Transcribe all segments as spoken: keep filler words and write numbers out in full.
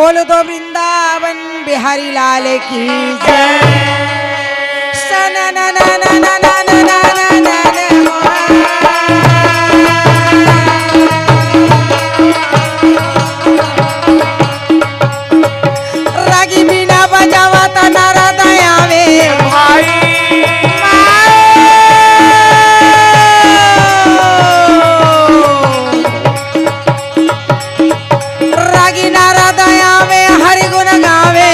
बोल दो वृंदावन बिहारी लाल की जय। रागी बीना बजावत नारद आवे। भाई। रागी नारद आवे, हरि गुण गावे।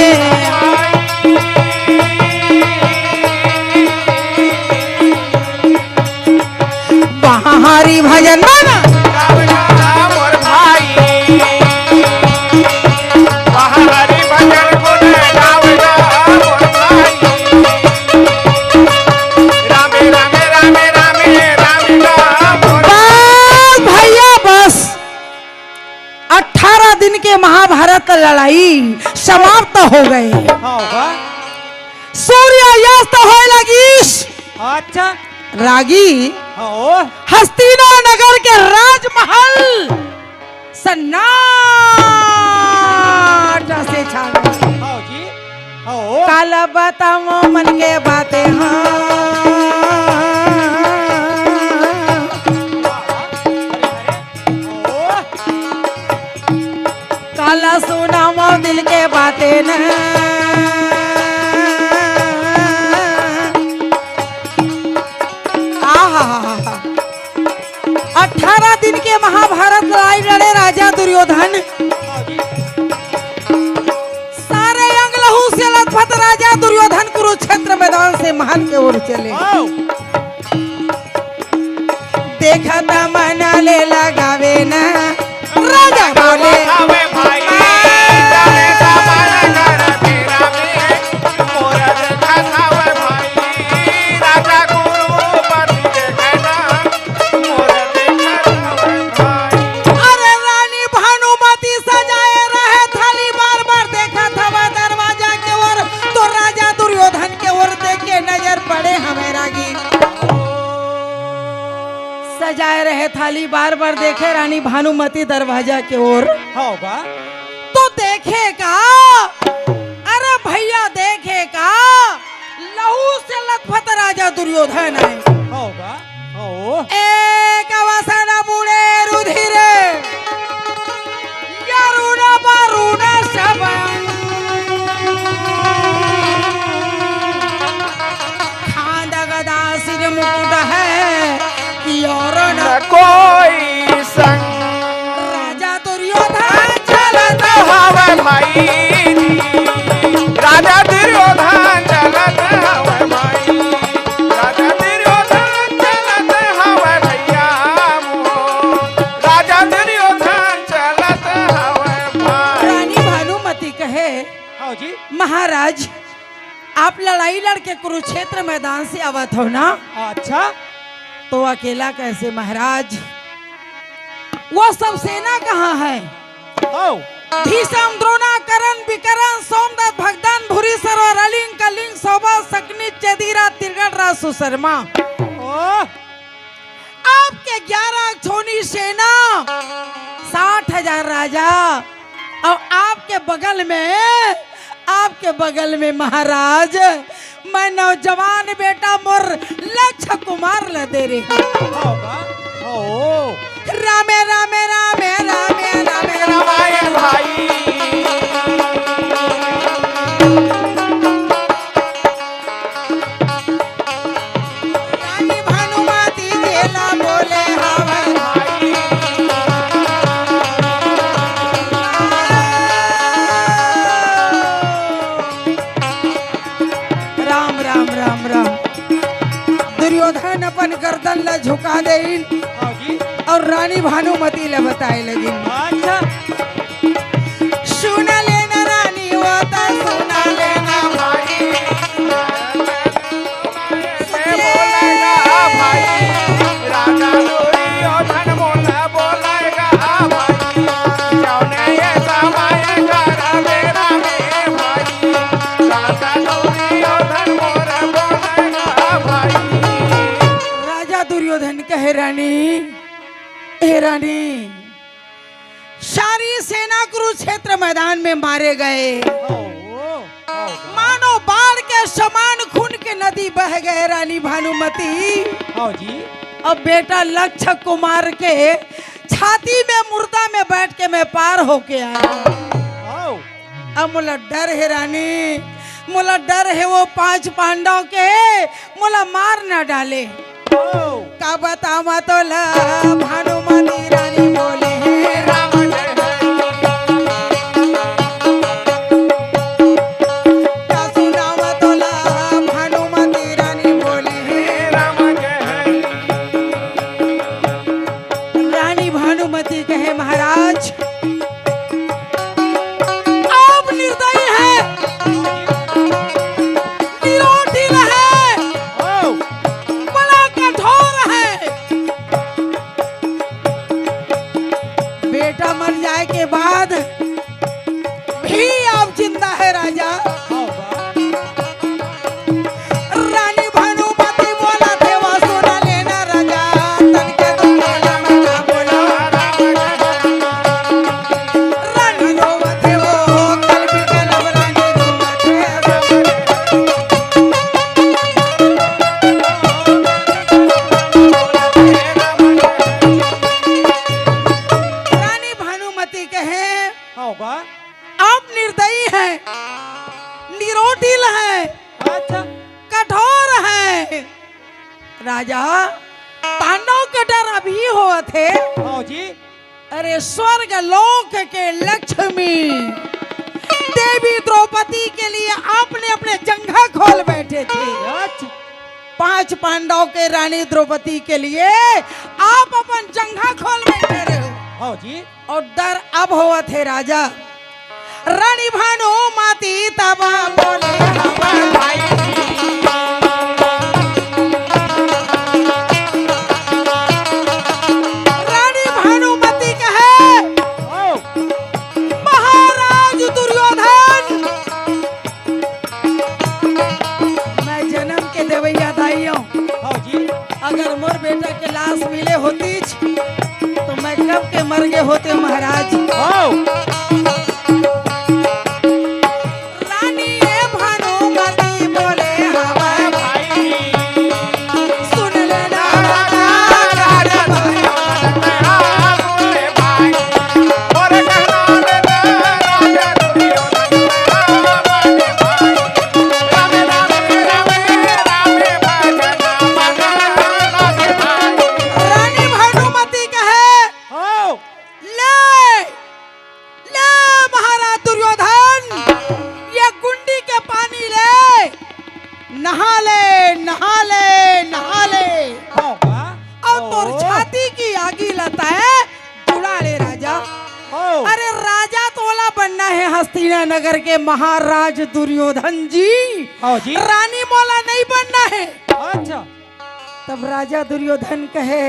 बाहरी भजन मन। गावना मोर भाई। बाहरी भजन गुण गावना मोर भाई। रामे, रामे, रामे, रामे, रामे, राम मोर बस भैया, बस। अठारह दिन के महाभारत लड़ाई समाप्त हो गए। हाँ, वाह। सूर्यास्त होए लगिस। अच्छा। रागी हाँ, ओ। हस्तिना नगर के राजमहल सन्नाटा से छा गए। हाँ जी। हाँ, ओ। काला बताओ मन के बातें हाँ। काला सुनावो दिल के बातें न। आहा। अठारह दिन के महाभारत लड़ाई लड़े राजा दुर्योधन। सारे अंग लहू से लथपथ राजा दुर्योधन कुरुक्षेत्र मैदान से महल के ओर चले। देखत मन ले लगावे ना, राजा बोले। अरे रानी भानुमती सजाए रहे थाली, बार बार देखत हवय दरवाजा के ओर, तो राजा दुर्योधन के ओर देख के नजर पड़े हवय रागी। सजाए रहे थाली, बार बार देखे रानी भानुमती दरवाजा के ओर। हाँ बा। तो देखे का, अरे भैया देखे का, लहू से लथपथ राजा दुर्योधन आए। हाँ बा। हाँ। एक वसन बुड़े रुधिर, यरुण वरुण सब। खांद गदा सिर मुकुट है, कि और न न कोई संग। राजा दुर्योधन चलत हवै भाई जी। राजा दुर्योधन चलत हवै भाई। राजा दुर्योधन चलत हवै भैया मोर। राजा दुर्योधन चलत हवै भाई। रानी भानुमती कहे, हाँ जी। महाराज, आप लड़ाई लड़के कुरुक्षेत्र मैदान से आवत हो ना? अच्छा। तो अकेला कैसे महाराज? वो सब सेना कहाँ है? आओ। भीषम, द्रोणा, कर्ण, विकर्ण, सोमदत्त, भगदत्त, भूरिश्रवा, रलिंग, कलिंग, सौभद्र, शकुनि, चेदिराज, त्रिगंडराज, सुशर्मा। ओह। आपके ग्यारह छोनी सेना, साठ हजार राजा, और आपके बगल में, आपके बगल में महाराज, मैं नौजवान बेटा मोर लक्ष्य कुमार ल दे रहे हूँ। हाँ बा, हाँ ओ। रामे, रामे, रामे, रामे, रामे, रामायण भाई। रानी भानुमती जेला बोले हवै। राम, राम, राम, राम। दुर्योधन अपन गर्दन ला झुका देइन। हाँ जी। और रानी भानुमती ला बताए लगिन। अच्छा। सुन लेना रानी, वो तो सुन लेना भाई। से बोलेगा भाई, राजा दुर्योधन मोला बोलेगा भाई। जौने ये समय कर मेरा में भाई, राजा दुर्योधन मोला बोलेगा भाई। राजा दुर्योधन कहे, रानी, ए रानी, सारी सेना कुरुक्षेत्र मैदान में मारे गए। ओ, ओ, ओ। मानो बाढ़ के समान खून के नदी बह गए रानी भानुमती। हाँ जी। अब बेटा लक्ष्य कुमार के छाती में मुर्दा में बैठ के मैं पार होके आया। हाँ। अब मोला डर हे रानी, मोला डर हे वो पांच पांडव के, मोला मार ना डाले। ओ। का बतावा तोला भानुमती रानी बोले हे राम जय हरि। का सुनावा तोला भानुमती रानी बोले हे राम जय हरि। रानी भानुमती कहे महाराज, आप निर्दयी हैं, निरोधिल हैं, बड़ा कठोर हैं। बेटा मर जाए के बाद भी आप जिंदा है राजा। रानी भानुमती बोलथे वो सुन लेना राजा, तन के तो बोला मना बोला। रानी रोवथे वो कल भी कलब रानी रोवथे। रानी भानुमती कहे, हाँ बा। आप निर्दयी हैं, निरोधिल हैं, अच्छा। कठोर हैं। राजा, पांडव के डर अभी होत हे। हाँ जी। अरे, स्वर्ग लोक के लक्ष्मी देवी द्रौपदी के लिए आपने अपने जंघा खोल बैठे थे। अच्छा। पांच पांडव के रानी द्रौपदी के लिए आप अपन जंघा खोल बैठे रहे हो। हाँ जी। अउ डर अब होवत हे राजा। रानी भानुमती तब बोले हमर भाई। रानी भानुमती कहे, ओ। महाराज दुर्योधन, मैं जनम के देवइया दाई हंव। हाँ जी। अगर मोर बेटा के लाश मिले होतिस, तो मैं कब के मर गे होतेंव महाराज। हाँ। रानी ए भानुमती बोले हवय भाई। सुन लेना राजा, राजा भाई। रानी भानुमती कहे, हो। ले, ले महाराज दुर्योधन, ये गुंडी के पानी ले, नहा ले, नहा ले, नहा ले। हो। अउ तोर हो। छाती के आगी ल तैं जुड़ा ले राजा। हो। अरे राजा तोला बनना हे हस्तिना नगर के महाराज दुर्योधन जी। हो जी। रानी मोला नहीं बनना हे। अच्छा। तब राजा दुर्योधन कहे,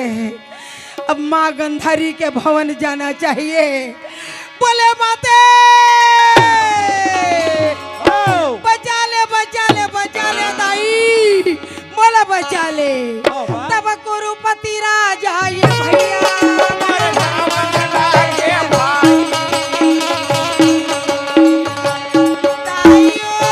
अब माँ गांधारी के भवन जाना चाहिए। बोले माते, ओ। बचा ले, बचा ले, बचा ले दाई, मोला बचा ले। ओ बा। तब कुरुपति राजा ये भैया। अरे रावण राजे भाई। दाई ओ।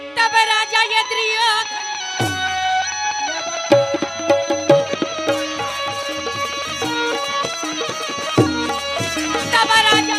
तब राजा ये दुर्योधन, तब राजा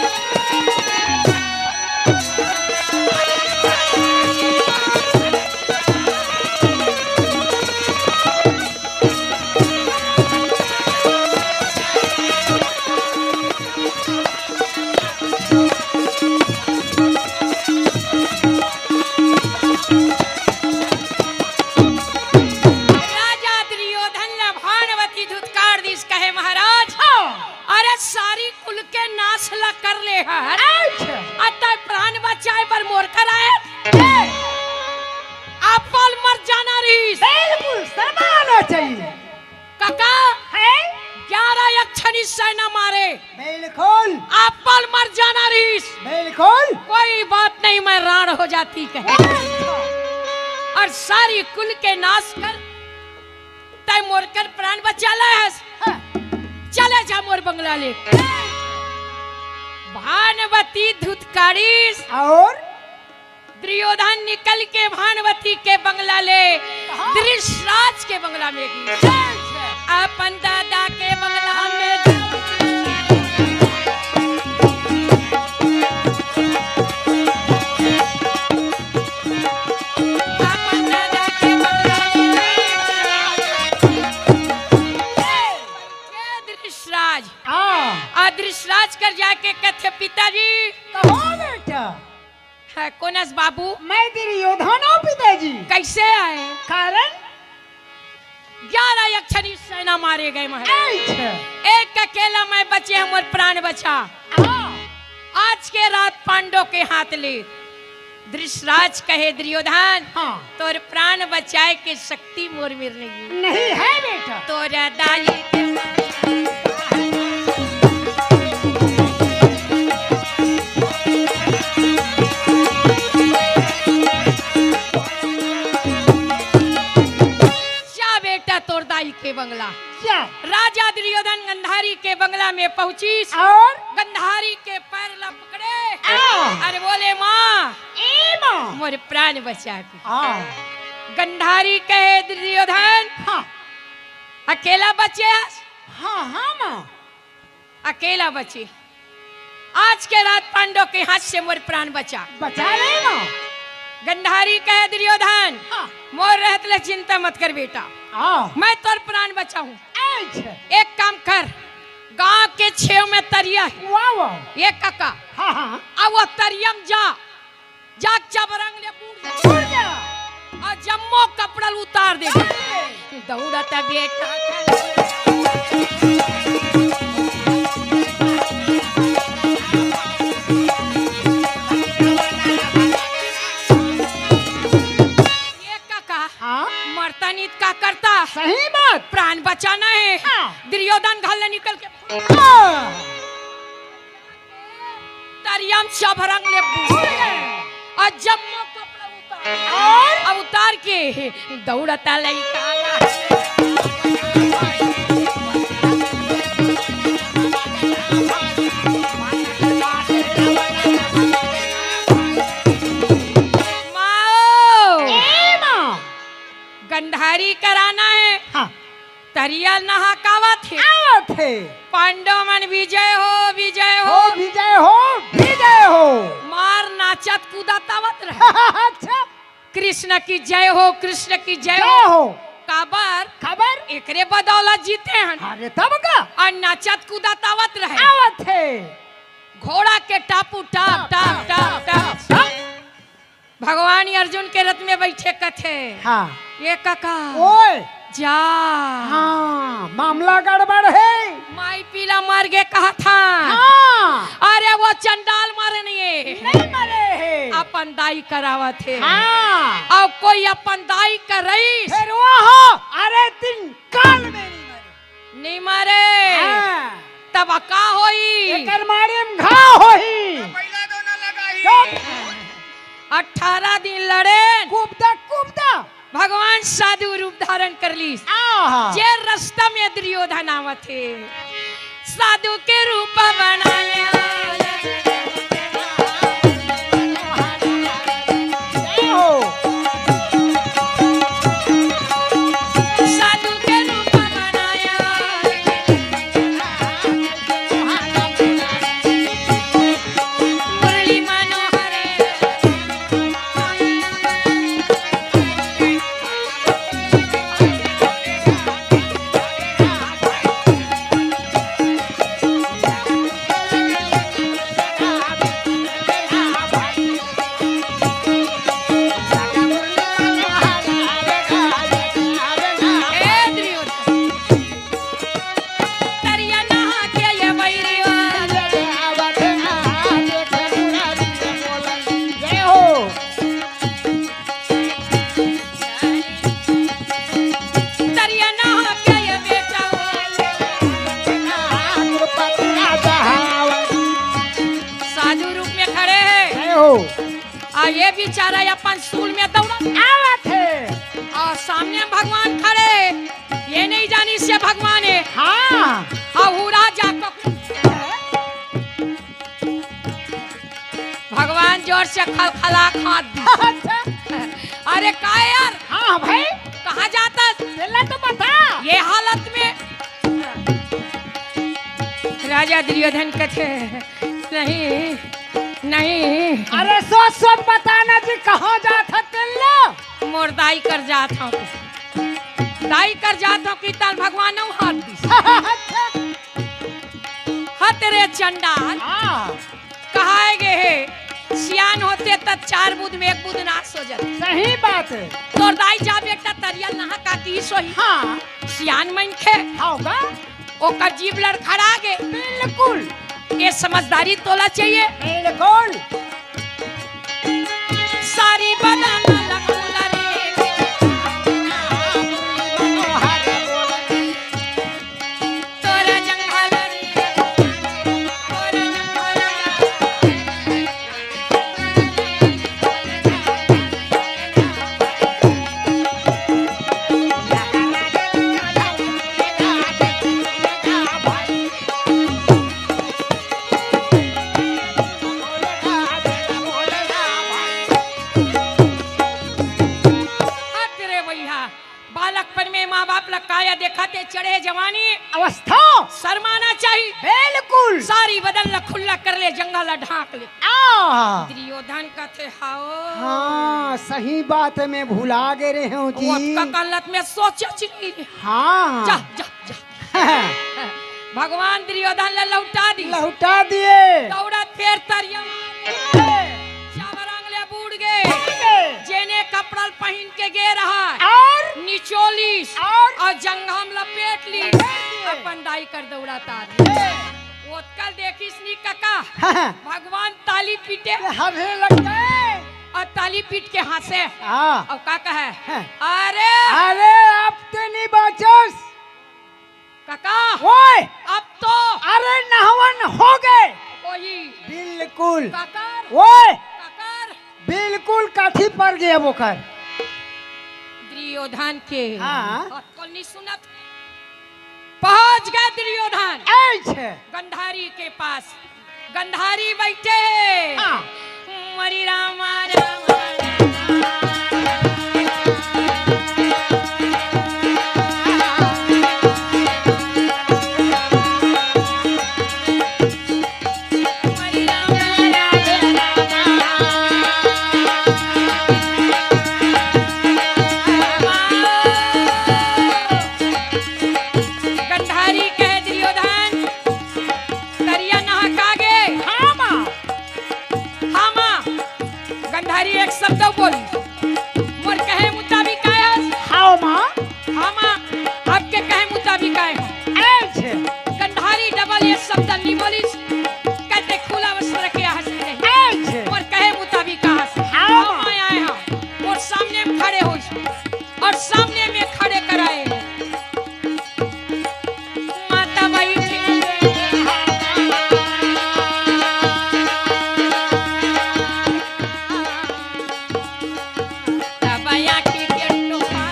राजा दुर्योधन ला भानुमती धुतकार दिस, कहे महाराज, हाँ। अरे सारी कुल के नाम फैसला कर ले हस। अच्छा। अतः प्राण बचाए बर मोर कर आए। ए! अपन मर जाना रहिस। बिल्कुल, शर्माना चाहिए। काका, है? ग्यारह यक्षिणी सेना मारे। बिल्कुल। अपन मर जाना रहिस। बिल्कुल। कोई बात नहीं, मैं रांड हो जाती कहे। अच्छा। और सारी कुल के नाश कर, तैं मोर कर प्राण बचा ले हस। हाँ। चले जा मोर बंगला ले। भानवती धुतकारिस। और? दुर्योधन निकल के भानवती के बंगला ले, कहाँ? धृतराज के बंगला में गिस। अच्छा। अपन दादा के बंगला में जा। अपन दादा के बंगला में। के धृतराज। हाँ। आ धृतराज कर जाके कथे, पिताजी। कहो बेटा। है, कोन अस बाबू? मैं दुर्योधन हूँ पिताजी। कैसे आए? कारण? ग्यारह यक्षिणी सेना मारे गए महाराज। अच्छा। एक अकेला मैं बचे हूँ, मोर प्राण बचा। हाँ। आज के रात पांडव के हाथ ले। धृतराज कहे, दुर्योधन, हाँ। तोर प्राण बचाए के शक्ति मोर मेर नहीं है। नहीं है बेटा। तोरा दाई के जा बेटा तोर दाई के बंगला। क्या? राजा दुर्योधन गंधारी के बंगला में पहुंचिस। और? गंधारी के पैर ला पकड़े। आ। अरे बोले, माँ, ए माँ। मोर प्राण बचा के। हाँ। गंधारी कहे, दुर्योधन, हाँ। अकेला बचे हस? हाँ, हाँ, माँ। अकेला बचे। आज के रात पांडव के हाथ से मोर प्राण बचा। बचा ले माँ। गंधारी कहे, दुर्योधन, हाँ। मोर रहत ले चिंता मत कर बेटा। हाँ। मैं तोर प्राण बचाहूँ। अच्छा। एक काम कर, गांव के छेव में तरिया है। वाह, वाह। ये काका। हाँ, हाँ। अब वो तरिया में जा, जा चबरंग ले बूड़ जा। बूड़ जा। अउ जम्मो कपड़ा ल उतार दे। अरे। दौड़त बेटा। ये काका, हाँ? मरता नहीं त का करता? सही बात। प्राण बचाना है। हाँ। दुर्योधन घर ले निकल के हाँ। तरिया म चबरंग ले बूड़ गे। अउ जम्मो कपड़ा उतार। और? अब उतार के दौड़ता लइका। माओ। ए माँ। गंधारी कराना है। हाँ। तरिया नहा कावत हे। आवत हे। पांडव मन विजय हो, विजय हो। हो, विजय हो, विजय हो। मार नाचत कूदत आवत रहे। अच्छा। कृष्ण की जय हो, कृष्ण की जय जय हो। हो। काबर? काबर? एकरे बदौलत जीते हन। अरे तब का? अउ नाचत कूदत आवत रहे। आवत हे। घोड़ा के टापू top, top, top, top, top, top, top. Top. भगवान अर्जुन के रथ में बइठे कथे। हाँ। ये काका। ओए। जा। हाँ, मामला गड़बड़ हे। माई पीला मर गे कहत हन। हाँ। अरे वो चंडाल मरे नहीं हे। नहीं मरे हे। अपन दाई करावत हे। हाँ। अउ कोई अपन दाई करइस। फेर वो हो, अरे तीन काल में नहीं मरे। नहीं मरे। हाँ। तब का होई? एकर मारे म घाव होई। पहिला दोना लगाही। चुप। अठारह दिन लड़े। कुबदा, कुबदा। भगवान साधु रूप धारण कर लीस। आहा। जे रस्ता में दुर्योधन आवत हे, साधु के रूप बनाया। जय हो। साधु के रूप बनाया। मुरली मनोहर। अउ ये बेचारा अपन सूल में दौड़ा आवत हे। अउ सामने भगवान खड़े, ये नहीं जानिस ये भगवान हे। हाँ। अउ हुरा जाको भगवान जोर से खलखला खात दिस। अच्छा। अरे का यार? हाँ भाई। कहाँ जात हस? तेला तो बता। ये हालत में। राजा दुर्योधन कथे, नहीं, नहीं। अरे सोच सोच बताना जी, कहाँ जात हस तेला? मोर दाई कर जात हँव। दाई कर जात हँव कि तन भगवान नउ हाथ दिस। अच्छा। हत रे चंडाल। हाँ। कहाय गे हे, सियान होते त चार बूंद में एक बूंद नाश हो जाते। सही बात हे। तोर दाई जा बेटा तरिया नहा का की सोही। हाँ। सियान मनखे। हाँ का? ओकर जीभ लड़खड़ा गे। बिल्कुल। ये समझदारी तोला चाहिए। बिल्कुल। सारी बदन लखुला रे। तोरा जंघाला रे, तोरा जंघाला। हट रे भैया, बालकपन में माँ बाप ला काया देखाथे, चढ़े जवानी अवस्था। शर्माना चाहिए। बिल्कुल। सारी बदन ला खुल्ला कर ले, जंघा ला ढांक ले। आ। दुर्योधन कथे, "हाओ।" हाँ, सही बात हे, मैं भुला गे रहेंव जी। वो अतका कालत में सोचे च नहीं रहे। हाँ। जा, जा, जा। भगवान दुर्योधन ला लहुटा दिस। लहुटा दिए। दौड़त फेर तरिया चावरंग ले बूड़ गे। बूड़ गे। जेने कपड़ा ल पहिन के गे रहा। अउ? निचोलिस। अउ? अउ जंघा म लपेट लिस। लपेट लिस। अपन दाई कर दौड़त आगे। ओतका ल देखिस नी कका। हाँ। भगवान ताली पीटे। ये हंसे लग गे। अउ ताली पीट के हंसे। हाँ। अउ का कहे? हाँ। अरे। अरे, अब ते नी बाचस। कका। ओए। अब तो। अरे, नहवन हो गे। ओही। बिल्कुल। ककर। ओए। ककर। बिल्कुल काठी पर गे अब ओकर। दुर्योधन के। हाँ। अतका ल नी सुनत। पहुंच गे दुर्योधन। ऐसे। गंधारी के पास। गंधारी बइठे हे। हाँ। मरी रामा रामा रामा। मरी रामा रामा रामा। गंधारी कहे, दुर्योधन, तरिया नहा का गे? हाँ माँ। हाँ माँ। गंधारी एक शब्द बोली, मोर कहे मुताबिक आय हस? हाँ माँ। हाँ माँ, आपके कहे मुताबिक आय हस। ऐसे। गंधारी डबल ये शब्द नहीं बोलिस, कहते खुला वस्त्र के हंसी नहीं। ऐसे। मोर कहे मुताबिक आय हस। हाँ माँ। हाँ माँ आय हस, मोर सामने में खड़े होइस। अउ सामने में खड़े कराए। माता बइठे। तब आँखी के टोपा।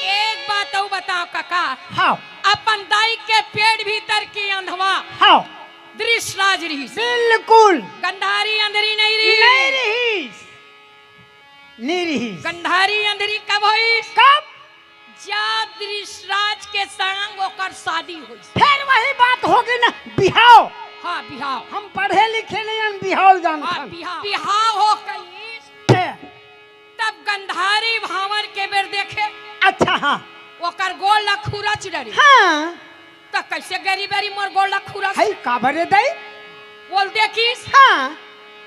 एक बात अउ बताओ कका। हाँ। अपन दाई के पेट भीतर के अंधवा हाँ। धृतराज रिहिस। बिल्कुल। गंधारी अंधरी नहीं रिहिस। नहीं रिहिस। नहीं रिहिस। गंधारी अंधरी कब होइस? कब? जब धृतराज के संग ओकर शादी होइस। फिर वही बात होगे ना, बिहाव। हाँ, बिहाव। हम पढ़े लिखे नहीं हन, बिहाव जानथन। हाँ, बिहाव। बिहाव हो गइस। ए। तब गंधारी भांवर के बेर देखे। अच्छा, हाँ। ओकर गोड़ ला खुरच डरे। हाँ। त कइसे गरी बरी मोर गोड़ ला खुरच? हई, काबर रे दाई? बोल देखिस। हाँ।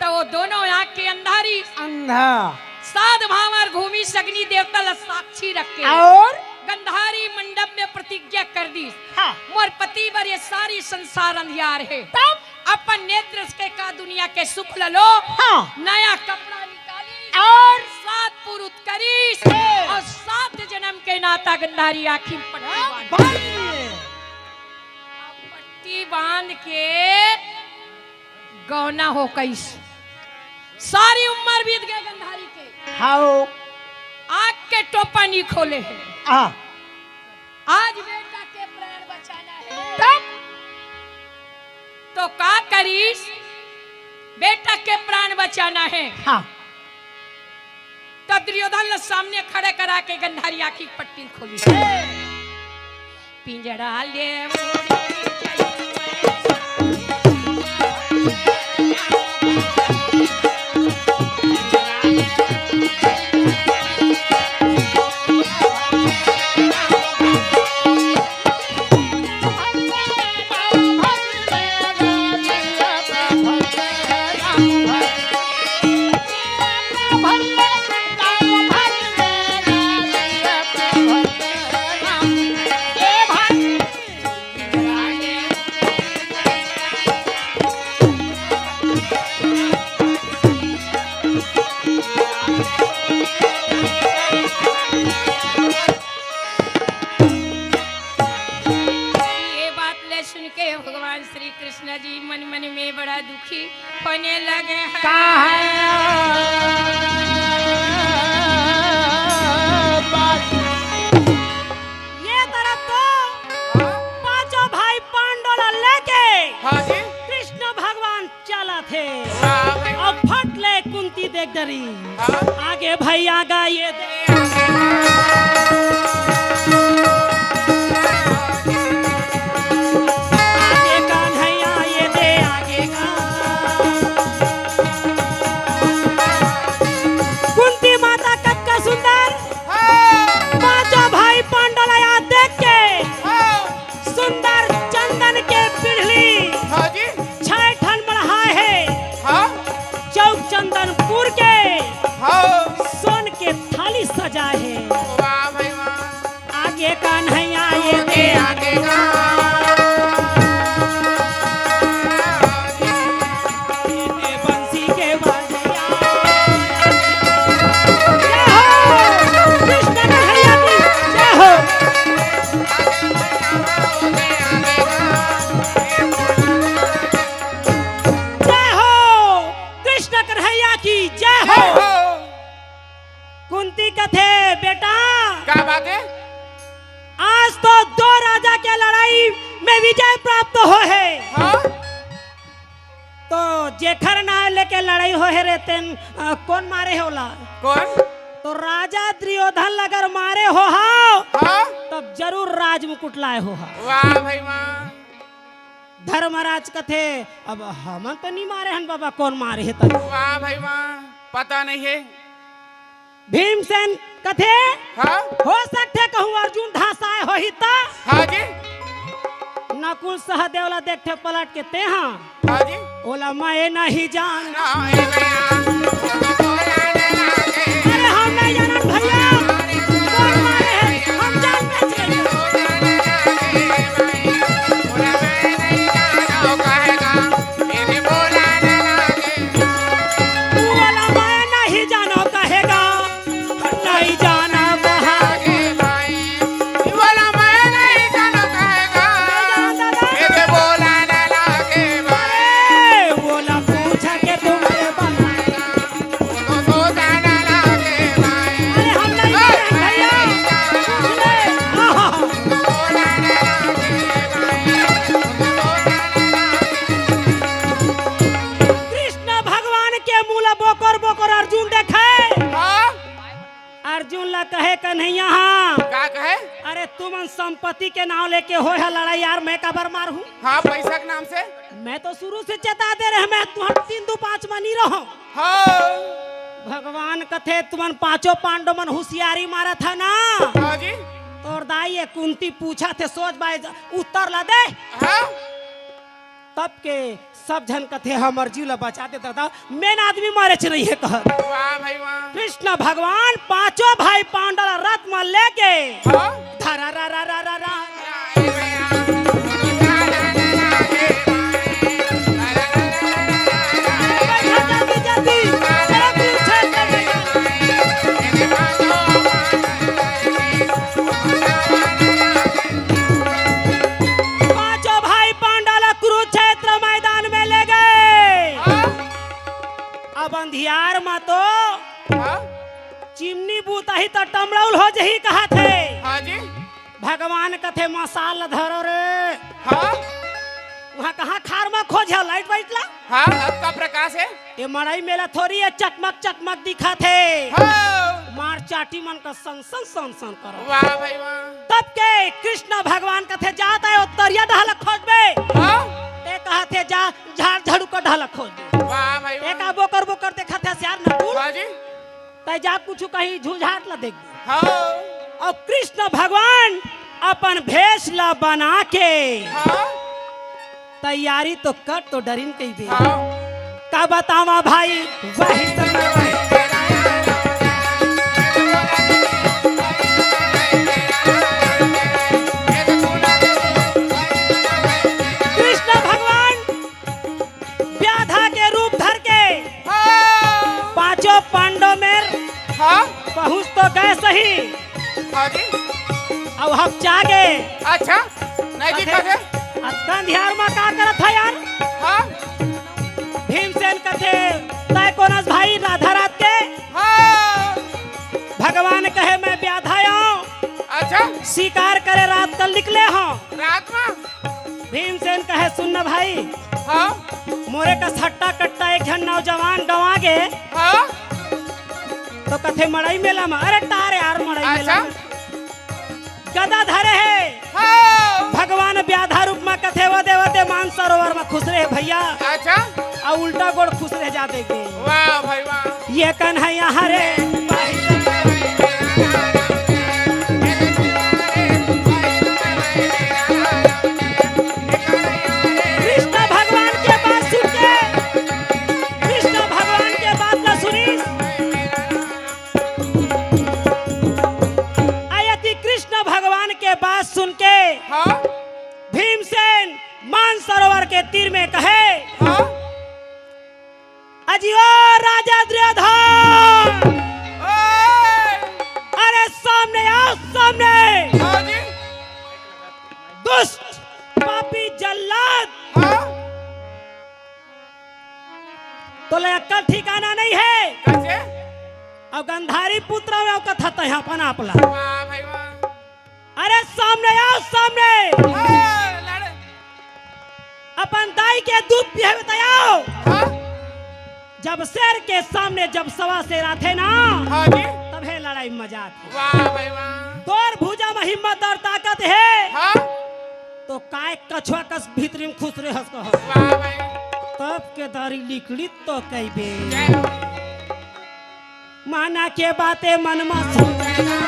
त वो दोनों आँख के अंधारी। अंधा। साध भांवर घूमिस अग्नि देवता ला साक्षी रख के। अउ? गंधारी मंडप में प्रतिज्ञा कर दिस। हाँ। मोर पति बर ये सारी संसार अंधियार हे। तब? अपन नेत्र के का दुनिया के सुख ल लो। हाँ। नया कपड़ा निकालिस। अउ? सात पुरुष त गंधारी आँखी म पट्टी बांध, भाई। पट्टी बांध के गौना हो कइस। सारी उम्र बीत गे गंधारी के। हाओ। आँख के टोपा नी खोले हे। आ। आज बेटा के प्राण बचाना हे। तब? तो का करिस? बेटा के प्राण बचाना हे। हाँ। त दुर्योधन ल सामने खड़े करा के गंधारी आँखी के पट्टी ल खोलिस। पिंजरा ले ये बात ले सुन के भगवान श्री कृष्ण जी मन मन में बड़ा दुखी होने लगे हैं। का है बात? ये तरफ तो हाँ? पांचों भाई पांडव ला लेके हाँ जी। कृष्ण भगवान चलत हे। वाह भाई वाह। अब फट ले कुंती देख डरी। हाँ? आगे भैया गा ये दे। आगे कन्हैया ये दे, आगे का। कुंती माता कतका सुंदर। हाँ। पांचों भाई पांडव ला देख के हाँ। सुंदर चंदन के पिढ़ली हाँ जी। छह ठन मढ़ाए हे। हाँ। चौक चंदनपुर के हाँ। सोन के थाली सजाए हे। वाह भाई वाह। आगे कन्हैया ये दे, आगे का। ये बंसी के बजैया। जय हो कृष्ण कन्हैया की जय हो। जय हो कृष्ण कन्हैया की जय हो। जय हो। कुंती कथे, बेटा, का बात हे? आज तो दो राजा के लड़ाई में विजय प्राप्त होय हे। हाँ? तो जेखर नाव लेके लड़ाई होय हे रे, तेन, अ, कोन मारे हे ओला? कोन? तो राजा दुर्योधन ल अगर मारे होहा, हाँ? तब जरूर राजमुकुट लाए होहा। वाह भाई वाह। धर्मराज कथे, अब हमन तो नी मारे हन बाबा, कोन मारे हे त? वाह भाई वाह, पता नहीं हे। भीमसेन कथे, हाँ? हो सकथे कहूँ अर्जुन धसाए होही त? हाँ जी। नकुल सहदेव ला देखथे पलट के, तेहा हाँ जी। ओला मैं नहीं जान। अरे हम नहीं जानन भैया, कोन मारे हे, हम जान पहचान। वाला मैं नहीं जानो कहेगा, नहीं जाना कहा। ये वाला मैं नहीं जानो कहेगा। नहीं जाना दादा। ये तो बोला ना लागे भाई। अरे, बोला पूछा के तुम्हें बताएगा। बोलो सो जाना लागे भाई। अरे, हम नहीं जाने भैया। आहा। बोला ना लागे भाई। कृष्ण भगवान के मुँह ला बोकर बोकर अर्जुन देखे। हाँ? अर्जुन ला कहे कन्हैया हाँ। का कहे? अरे तुमन संपत्ति के नाव लेके होय हा लड़ाई यार, मैं काबर मारहूँ? हाँ, पैसा के नाम से। मैं तो शुरू से चेता दे रहे, मैं तुहर तीन दू पाँच म नी रहूँ। हाँ। भगवान कथे तुमन पाँचों पांडव मन हुसियारी मारत हा ना। हाँ जी। तोर दाई ये कुंती पूछत हे, सोच बाय उत्तर ला दे। हाँ। तब के सब झन कथे, "हमर जीव ल बचा दे दादा, main आदमी मारे च रही है," कहत। वाह भाई वाह। कृष्ण भगवान पांचों भाई पांडव ल रथ म लेके हाँ। धरा रा रा रा रा रा। जल्दी, जल्दी। चिमनी बूताही त टमड़ौल हो जही कहत हे। हाँ जी। भगवान कथे, "मसाल धरो रे।" हाँ। वहाँ कहाँ खार म खोज हे लाइट वाइट ला? हाँ, अब का प्रकाश हे? ये मड़ई मेला थोरी हे, चकमक चकमक दिखत हे। हाँ। मार चाटी मन का सन सन सन सन करो। वाह भाई वाह। तब के कृष्ण भगवान कथे, "जात हे ओ तरिया डहल खोजबे।" हाँ। ते कहत हे, "जा झाड़ झाड़ू का डहल खोजबे।" वाह भाई वाह। ते का बोकर बोकर देखत हे सियार नकुल। वाह जी। तै जा कुछु कहीं झुझाट ला देख। हाँ। अउ कृष्ण भगवान अपन भेष ला बना के हाँ। तैयारी तो कर तो डरिन कहिबे। हाँ। का बतावा भाई, वही समय वही कृष्ण भगवान व्याधा के रूप धर के हाँ। पांचों पांडव मेर हाँ। पहुंच तो गए सही। हाँ जी। अब हम जागे। अच्छा, नहीं जी, अरे, कहे? अतका अंधियार मा का करत हे यार? हाँ। भीमसेन कथे, "तय कोनस भाई राधा रात के?" हाँ। भगवान कहे, "मैं व्याधा आऊं।" अच्छा। शिकार करे रात कल निकले हों। रात मा? भीमसेन कहे, "सुन न भाई, हाँ। मोरे कस हट्टा कट्टा एक झन नौजवान गंवा गे।" हाँ। तो कथे मड़ई मेला मा, अरे टार यार मड़ई मेला अच्छा। मा। गदा धरे हे। हाँ। भगवान व्याधा रूप मा कथे, "वो दे, वो दे, मानसरोवर मा खुसरे हे भैया।" अच्छा। अउ उल्टा गोड़ खुसरे हे जादे के। वाह भाई वाह। ये कन्हैया हरे। कृष्ण भगवान के बात सुन के, कृष्ण भगवान के बात ला सुनिस। अयति कृष्ण भगवान के बात सुन के हाँ। भीमसेन मानसरोवर के तीर में कहे, हाँ। "अजी ओ राजा दुर्योधन, ओए। अरे सामने आओ, सामने। हाँ जी। दुष्ट, पापी, जल्लाद। हाँ। तोला अक्कल ठिकाना नहीं हे।" कैसे? अउ गंधारी पुत्र में कथा तय अपन आप ला। वाह भाई वाह। अरे सामने आओ, सामने। हाँ, लड़े। अपन दाई के दूध पियावे त आओ। हाँ? जब शेर के सामने जब सवा शेर आथे ना, हाँ जी। तभे लड़ाई मजा आथे। वाह भाई वाह। तोर भुजा में हिम्मत अउ ताकत हे, हाँ? तो काय कछुआ कस भीतरी में खुसरे हस कहो। वाह भाई। तब के दारी लिकड़ी तो कहिबे। जय हो। माना के बाते मन मा सोचे ना।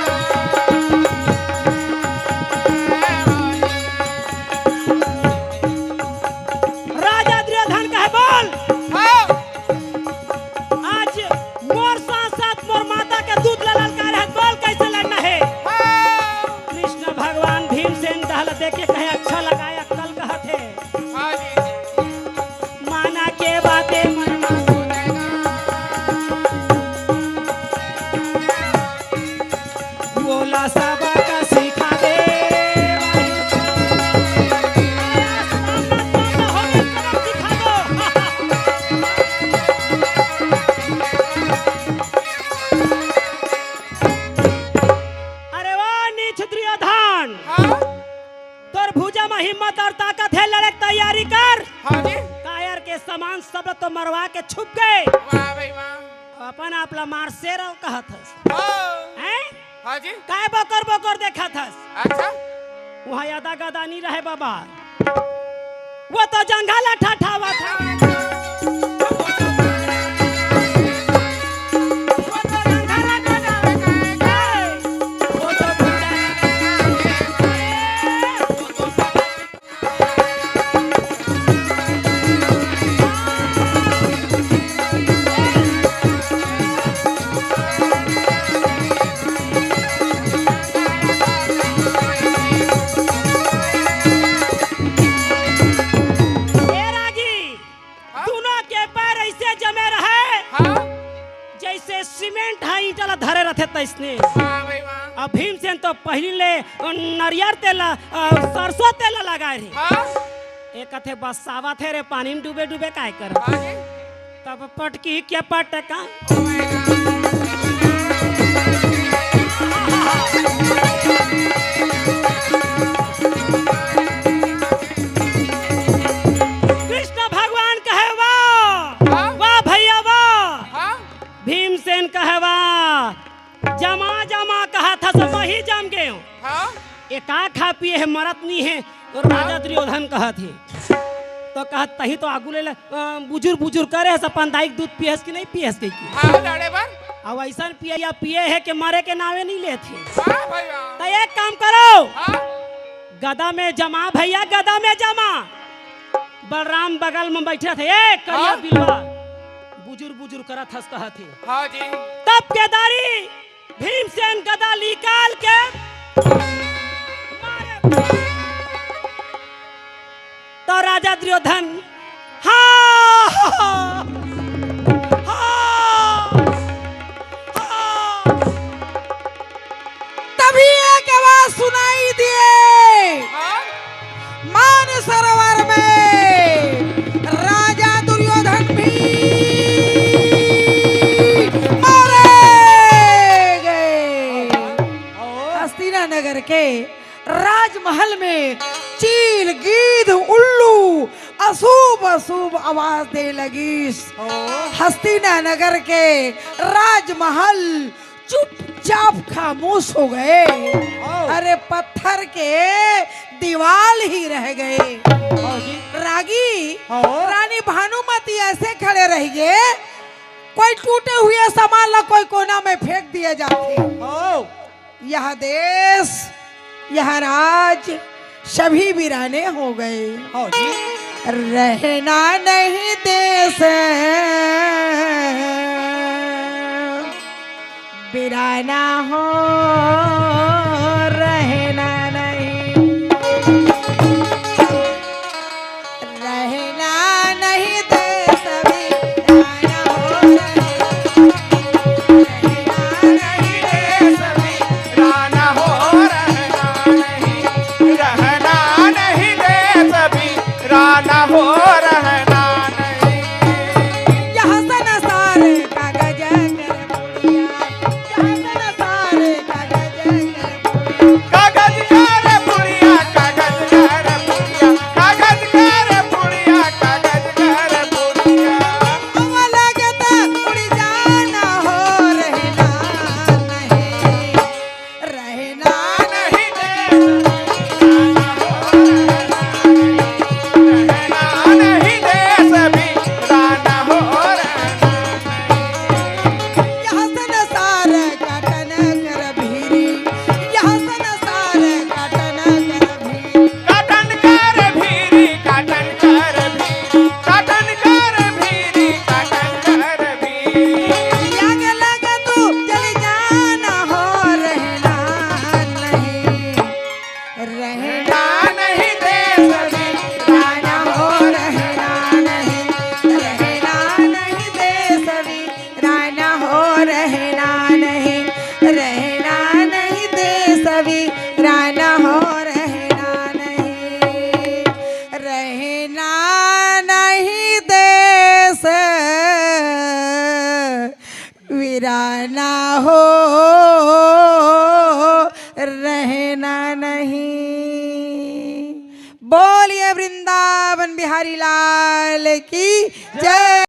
राजा दुर्योधन कहे, "बोल।" हाँ। आज मोर साथ साथ मोर माता के दूध ला ललकार हे, बोल कैसे लड़ना हे? हाँ। कृष्ण भगवान भीमसेन डहल देख के कहे, "अच्छा लगा हे, अक्कल कहत हे।" हाँ जी। माना के बाते मन मा सोचे ना। बोला सबक सिखा दे। अरे वाह, नीच दुर्योधन। हाँ? तोर भुजा म हिम्मत अउ ताकत हे, लड़े के तैयारी कर। हाँ जी। कायर के समान सब तो मरवा के छुप गए। वाह भाई वाह। अपन आप ला मार शेर कहत हस। हाँ। हैं? हाँ जी। काय बकर बकर देखत हस? अच्छा। वहाँ अदा गदा नहीं रहे बाबा। वो तो जंघा ला ठठावत हे। ए रागी, हाँ? दोनों के पैर ऐसे जमे रहे, हाँ? जैसे सीमेंट ह ईंटा ला धरे रथे तैसने। वाह भाई वाह। अब भीमसेन तो पहिली ले नरियर तेल ला, अ, सरसों तेल ला लगाए रहे। हाँ? ए कथे बरसावत हे रे, पानी में डूबे डूबे काय कर। हाँ जी। तब पटकी के पटका। Oh my God। भीमसेन कहे, "वाह, जमा जमा कहत हस, वही जम गेंव।" हाँ? ए का खा पिए हे, मरत नइ हे, तो राजा दुर्योधन कहत हे। तो कहत, "तहीं तो आगू ले ले, अ, बुजुर बुजुर करे हस, अपन दाई के दूध पिए हस कि नइ पिए हस?" कहिके। हाँ, लड़े बर। अब अइसन पिए या पिए हे कि मरे के नावे नइ लेत हे। वाह भाई वाह। तो एक काम करो, हाँ? गदा में जमा भइया, गदा में जमा। बलराम बगल में बइठे हे, "ए करिया हाँ? बिलवा, बुजुर बुजुर करत हस," कहत हे। हाँ जी। तब केदारी भीमसेन गदा निकाल के मारे। तो राजा दुर्योधन, हाँ, हाँ, हाँ, हाँ। तभी एक आवाज सुनाई दिए, हाँ? मानसरोवर में राजा दुर्योधन भी मारे गए। हस्तिना नगर के राजमहल में चील, गीध, उल्लू अशुभ अशुभ आवाज दे लगिस। हस्तिना नगर के राजमहल चुपचाप खामोश हो गए। अरे, पत्थर के दीवाल ही रह गए। रागी, रानी भानुमती ऐसे खड़े रह गए, कोई टूटे हुए सामान ला कोई कोना में फेंक दिए जाथे। यह देश, यह राज, सभी वीराने हो गए। रहना नहीं देश वीराना हो, रहना नहीं, रहना नहीं देश वीराना हो, रहना नहीं देश वीराना हो, रहना नहीं, रहना नहीं देश वीराना हो, रहना नहीं। यहाँ संसार कागज कर पुड़िया, यहाँ संसार कागज कर पुड़िया। कागज कर पुड़िया, कागज कर पुड़िया, कागज कर पुड़िया, कागज कर पुड़िया। अब लगत उड़ जाना हो, रहना नहीं। रहना नहीं देश वीराना हो, रहना नहीं देश वीराना हो, रहना नहीं। यहाँ संसार काटन कर भीरी, यहाँ संसार काटन कर भीरी। काटन कर भीरी, काटन कर भीरी, काटन कर भीरी, काटन कर भीरी। आग लगा तू जल जाना हो, रहना नहीं, रहना नहीं देश वीराना हो, रहना नहीं, रहना नहीं देश वीराना हो, रहना नहीं, रहना नहीं देश वीराना हो, रहना नहीं, रहना नहीं देश वीराना हो, रहना नहीं। बोलिए वृंदावन बिहारी लाल की जय।